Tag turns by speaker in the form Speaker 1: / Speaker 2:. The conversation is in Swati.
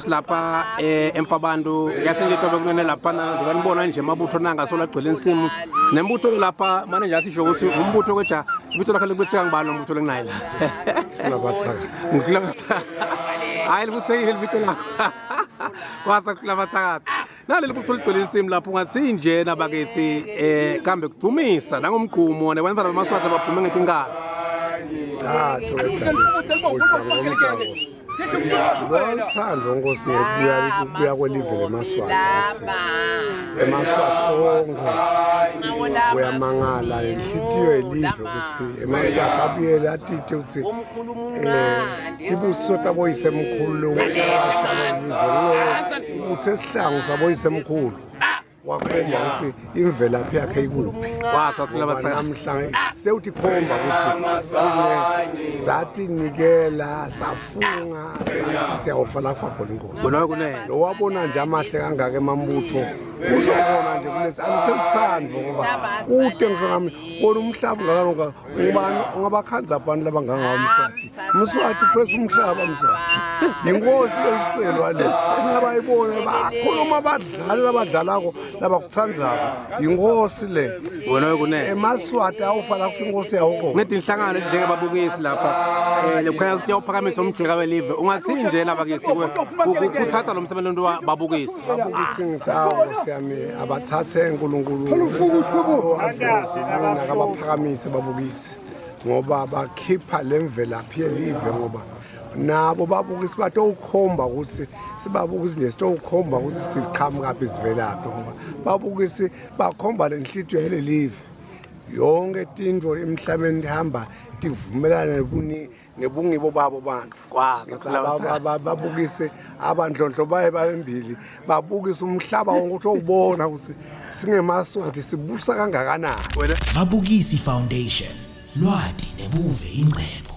Speaker 1: Lapha eh emfabantu yasenje tobe kunene lapha na njengoba nibona nje amabutho nanga sola agcwele insimu. Sinembutho ke lapha manje nje asisho ukuthi umbutho ke ja ibitho lakhe likubetheka ngibani lo mbutho lenginayo la.
Speaker 2: Kulabathakathi.
Speaker 1: Ngikulabathakathi. Hayi libuthekile libito lakho. Kwasa kulabathakathi. Naleli butho ligcwele insimu lapho ungathi njena bakithi eh kambe kudumisa nangomgqumo nebantwana bamaSwati baphume ngetinkalo.
Speaker 2: Cha, thola jabule. Sibona uthando nkosi ngekubuya kubuya kwelive lemaswati ukuthi emaswati onke uyamangala lenhlitiyo yelive ukuthi emaswati abuyele atite ukuthi um tibusiso taboyisemkhulu lowasha live ukuthi esihlangu saboyisemkhulu wakhomba ukuthi imvelaphi yakhe ikuphi
Speaker 1: Wasakhula
Speaker 2: Ngoba namhla sewuthi khomba ukuthi sine satinikela safunga sathi siyawufa lafa khona inkosi
Speaker 1: Bona kunene.
Speaker 2: lo wabona nje amahle kangaka emambutho kusho kona nje kulesi angithe uthando ngoba kude ngisho nami kona umhlaba ungakalonga Ubani ungabakhanza abantu labangangawo Mswati. Mswati press umhlaba Mswati. Inkosi leyiselwa le. Funa bayibone bakhuluma abadlali labadlalako labakuthandzako. Inkosi le.
Speaker 1: Wena kunene.
Speaker 2: EmaSwati awufala kufa inkosi yawo kona.
Speaker 1: Kunetinhlangano njengebabukisi lapha. Eh lokhaya sithi uyawuphakamisa umjeka welive. Ungathi nje laba kithi kuthatha lo msebenzi lo babukisi.
Speaker 2: Babukisi ngisawo siyami abathathe uNkulunkulu. Akabaphakamise babukisi ngoba bakhipha lemvelaphi yelive ngoba nabo babukisi batowukhomba ukuthi sibabukisi nje sitowukhomba ukuthi siqhamukaphi sivelaphi ngoba babukisi bakhomba le nhlitiyo yalelive yonke tintfo emhlabeni tihamba tivumelane ngebungibo babo bantu babukise abandlondlo baye babembili babukise umhlaba wonke ukuthi owubona ukuthi singemaswati sibusa kangakanani
Speaker 3: Babukisi Foundation lwati nebuve ingcebo.